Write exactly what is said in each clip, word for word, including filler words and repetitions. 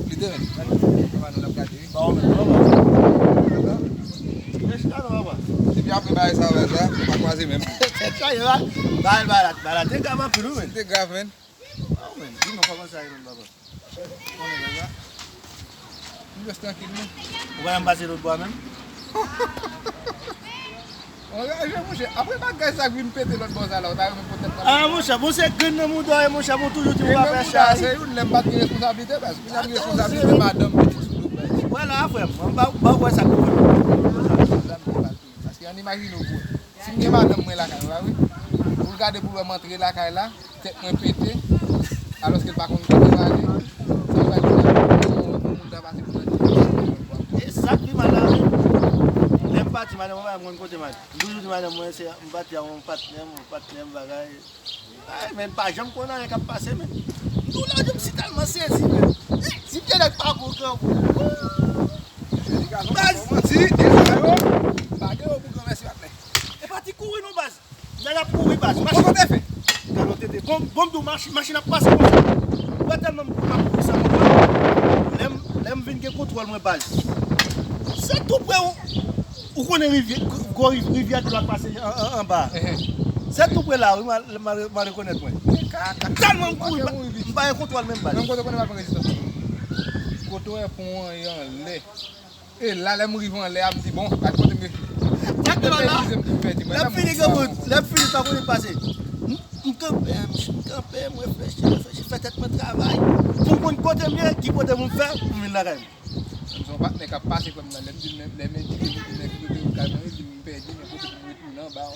Li te menm. Kòman nou l ap gade, wi. Ba w menm, ba w menm. Rechita non, papa. Depi apre bagay sa, bagay sa, nou pa kwaze menm. Tèt chaje, ba. Ba l, ba la, ba la. Te grav anpil, wi, menm. Te grav, menm. Ba w menm. Di non, kòman sa ye menm, papa? Konnen bagay sa. M just trankil, menm. Ou pa janm pase lòt bò a menm? Anraje, monchè. Apre bagay sa k vin pete lòt bò sa la, ou ta renmen pote tèt nan. Ah, monchè, bon, se grenn nan mouda w ye, monchè, bon, toujou di w pa fè chay. Se youn, lè m pa t gen responsablite, baz. Kounye a m gen responsablite, madanm, pitit sou do, baz. Wè la, frè m, m pa, m pa wè sa k pou fè. Paske ann imajine w pou wè. Si m gen madanm mwen lakay mwen, pa vre? Pou l gade pou l wè m antre lakay la, tèt mwen pete, alòske l pa konn kote m ale, sa l pral di la, pou moun ta pase pou nan ti. E sa k pi mal la, wi. Lè m pati, madanm mwen pa konn kote m ale. M toujou di madanm mwen, se, m pati a yon patnè m, yon patnè m, bagay. Ay, men pa janm konn anyen k ap pase, men. M di w la, m si tèlman sezi, men. Si m te nèg pa gwo granmoun. Baz! Di, e sa yo, pa gen yo pou granmèsi patnè. E pati kouri non, baz. Nèg ap kouri, baz. Machin. Kòman te fè? Gade yon tete. Bon, bon, m di w, machin, machin ap pase konsa. Mwen tèlman m kouri, m ap kouri san kontwòl. Lè m, lè m vin gen kontwòl mwen, baz. Se tou pre ou, ou konnen rivyè, gwo riv-, rivyè dlo ap pase an, an, anba. Ehe. Se tou pre la, wi, m a, m a, m a rekonèt mwen. Tèlman m kouri, m pa gen kontwòl menm, baz. Menm kote w konnen m ap pran rezistans. Kote w wè pon an ye anlè. E la, lè m rive anlè a, m di, bon, gad kote m ye. Gad devan la. Lè m fini, granmoun, lè m fini, pa konnen pase. M, m kanpe, m kanpe, m reflechi, reflechi, fè tèt mwen travay. Pou m konn kote m ye, ki kote pou m fè, pou m vin lakay m. M se yon patnè k ap pase kwè m nan, lè m di, lè, lè m di, lè m di, lè m di, m pèdi, men kote pou m retounen anba.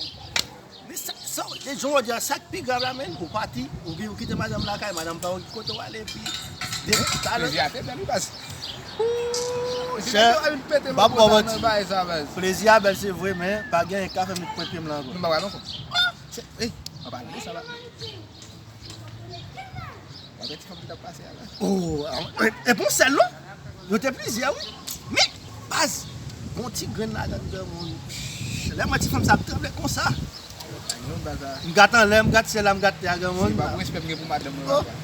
Men sa, sa, e jan w di a, sa k pi grav la, menn, ou pati, ou gen, ou kite madanm lakay, madanm pa wè ki kote w ale, epi, de, talè. Plezi a te bèl, wi, baz. Chè, m ap ba w manti. Plezi a bèl, se vre, men pa gen anyen k ka fè m met pwen pye m la ankò. Nou pa pral ankò. Se, ey, ann pale de sa la. Gade ti fanm ki t ap pase a la. Oh, e, e pa yon sèl non. Yo te plizyè, wi. Men, baz, gon ti grenn ladan, granmoun. Lè m wè ti fanm sa ap tranble konsa. M gad anlè, m gad syèl la, m gad tè a, granmoun. Se pa pou respè m gen pou madanm mwen, papa.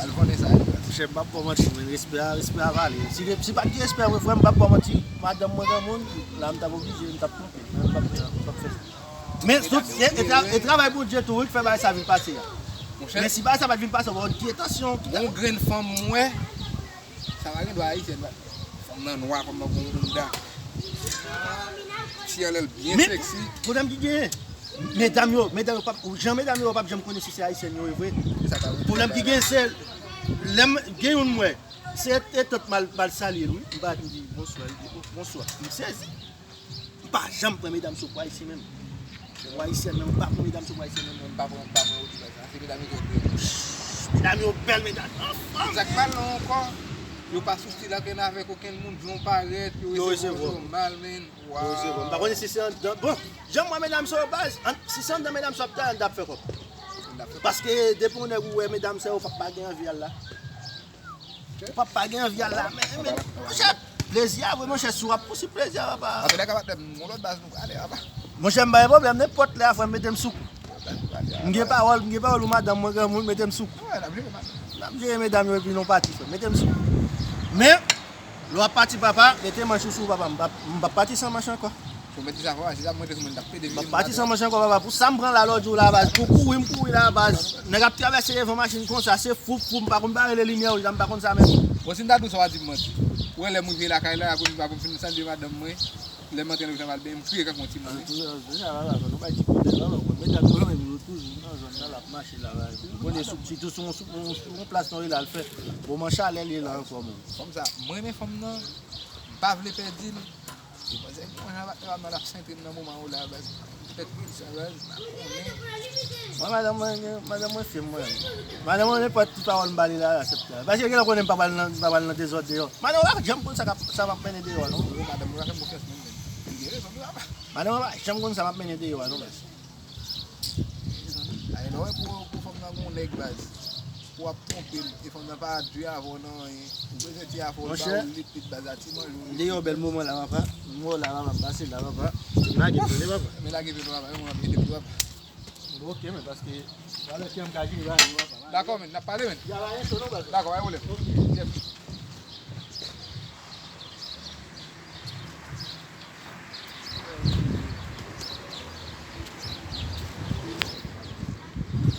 Al konnen sa, wi, baz. Monchè, m p ap ba w manti, men respè a, respè a vale. Si, si pa t gen respè, wi, frè m, m p ap ba w manti, madanm mwen, granmoun, la, m t ap oblije, m t ap kanpe. Men m p ap, m p ap fè sa. Men, e, e tra-, e travay Bondye tou, wi, k fè bagay sa vin pase a. Men si bagay sa pa t vin pase, w ap gen tansyon. Yon grenn fanm, mwen, sa pa gen dwa ayisyèn, fanm nan nwa, fanm nan gon mouda. Ti anlè l byen seksi. Men, pwoblèm ki genyen, medam yo, medam yo p ap, jan medam yo, yo p ap janm konnen si se ayisyèn yo ye vre. Pwoblèm ki genyen, se, lè m gen youn mwen, se etant m al, m al salye l, wi. M pa di, "Bonswa," li di, "Oh, bonswa." M sezi. M pa janm pran medam sou pou ayisyen menm. Pou ayisyen menm, m pa pran medam sou pou ayisyen menm. Mwen, m pa pran, m pa pran otou bagay sa. Se medam yo ki bèl. Medam yo bèl, medam anfòm. Sa k mal non ankò, yo pa sou stil ankenn avèk okenn moun, jan w parèt, yo resevwa w mal, men. Yo resevwa w. M pa konnen si se anndan. Bon, jan m wè medam sa yo baz, an, si se anndan medam sa yo ap travay, anndan ap fè kòb. Anndan ap fè kòb. Paske depi yon nèg ou wè medam sa yo, w p ap pa gen anvi al la. Ou p ap pa gen anvi al la, men, men, monchè, plezi a vre, monchè, si w ap pousib plezi a, papa. Anpil lè ka bat m yon lòt baz nou prale, papa. Monchè, m pa gen pwoblèm, nenpòt lè a, frè m, mete m sou kou. M gen pawòl, m gen pawòl pou madanm mwen, granmoun, mete m sou kou. Wè, n ap jere madanm. N ap jere medam yo, epi nou pati, frè, mete m sou kou. Men, lè w ap pati, papa, mete manch ou sou ou, papa, m p ap, m p ap pati san manch ankò. Pou mèt di sa, papa, si sa mwen te sou mwen, m t ap pede vini. M ap pati san manch ankò, papa. Pou sa m pran la lòt jou la, baz. Pou kouri, m kouri la, baz. Nèg ap travèse devan machin konsa, se fou, fou, m pa konn bare le limyè, wi, la, m pa konn sa menm. Bon, si m ta di w sa, w a di m manti. Ou wè, lè m rive lakay la, apre m, apre m fin salye madanm mwen, lè m antre nan douch la, m al benyen, m kriye tankou yon timoun. Ah, tou, tou sa, papa, fò nou bay ti kote, papa, konn medam yo menm, yo toujou nan zòn nan, l ap mache la, papa. Ou konnen, sou, sitou sou, sou, sou, sou yon plas nou ye la, l fè moman chalè li ye la ankò, menm. Fanm sa, m renmen fanm nan, m pa vle pèdi l. Li panse ke mwen jan patnè pa m nan l ap sentre m nan moman yo la, baz. Tèt pil sa, baz. Pa konnen. Mwen, madanm mwen, madanm mwen fim mwen. Madanm mwen, nenpòt ti pawòl m ba li la, l aksepte. Paske genlè konnen m pa pral nan, m pa pral nan dezòd deyò. Madanm mwen pa janm konn sa k ap, sa m ap mennen deyò a, non. Yo, madanm mwen pa fè m konfyans menm, menm. Li gen rezon, wi, papa. Madanm mwen pa janm konn sa m ap mennen deyò a, non, baz. Ay, lè w wè pou, pou fanm nan gon nèg, baz. Pou w ap twonpe l, e fanm nan pa dwe avè w nan anyen. Ou bezwen ti afè w, l ba w lit, li t baza ti manje w. Deyò bèl moman la, papa. M wè w la, papa, m pase la, papa. Lage pale, papa. Men lage pale, papa. Men mwen ap ede pou papa. Ok, men paske valè kè m ka jere, papa. Dakò, men, n ap pale, men. Dakò, pa gen pwoblèm. Ok.